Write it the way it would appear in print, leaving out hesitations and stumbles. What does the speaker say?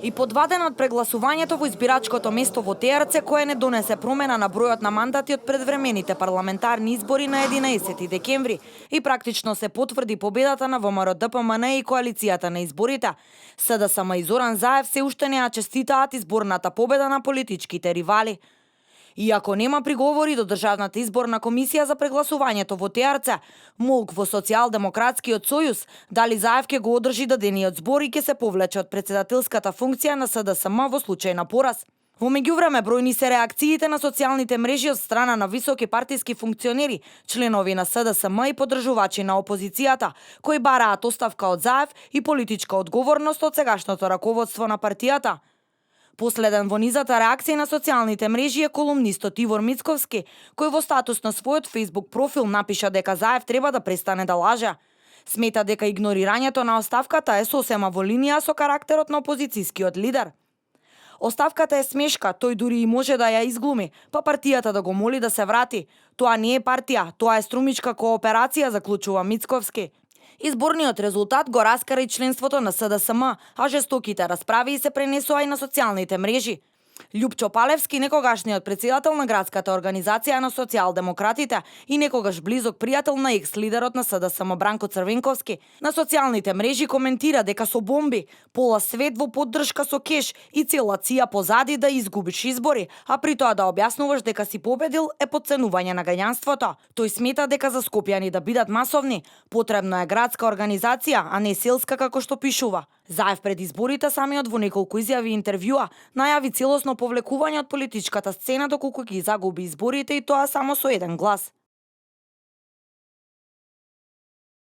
И по 2 дена од прегласувањето во избирачкото место во ТРЦ, кое не донесе промена на бројот на мандати од предвремените парламентарни избори на 11 декември и практично се потврди победата на ВМРО ДПМН и коалицијата на изборите, СДСМ и Зоран Заев се уште не ја честитаат изборната победа на политичките ривали. Иако нема приговори до Државната изборна комисија за прегласувањето во ТРЦ, молк во Социјалдемократскиот сојуз, дали Заев ќе го одржи дадениот збор и ќе се повлече од председателската функција на СДСМ во случај на пораз. Во меѓувреме, бројни се реакциите на социјалните мрежи од страна на високи партиски функционери, членови на СДСМ и поддржувачи на опозицијата, кои бараат оставка од Заев и политичка одговорност од сегашното раководство на партијата. Последен во низата реакција на социјалните мрежи е колумнистот Ивор Мицковски, кој во статус на својот Facebook профил напиша дека Заев треба да престане да лаже. Смета дека игнорирањето на оставката е сосема во линија со карактерот на опозицијскиот лидер. Оставката е смешка, тој дури и може да ја изглуми, па партијата да го моли да се врати. Тоа не е партија, тоа е струмичка кооперација, заклучува Мицковски. Изборниот резултат го раскара и членството на СДСМ, а жестоките расправи се пренесоа и на социјалните мрежи. Љупчо Палевски, некогашниот председател на градската организација на социјалдемократите и некогаш близок пријател на екс-лидерот на СДСМ Бранко Црвенковски, на социјалните мрежи коментира дека со бомби, пола свет во поддршка со кеш и цела ција позади да изгубиш избори, а при тоа да објаснуваш дека си победил е подценување на гањанството. Тој смета дека за скопјани да бидат масовни, потребна е градска организација, а не селска како што пишува. Заев пред изборите самиот во неколку изјави и интервјуа најави целосно повлекување од политичката сцена доколку ги загуби изборите и тоа само со 1 глас.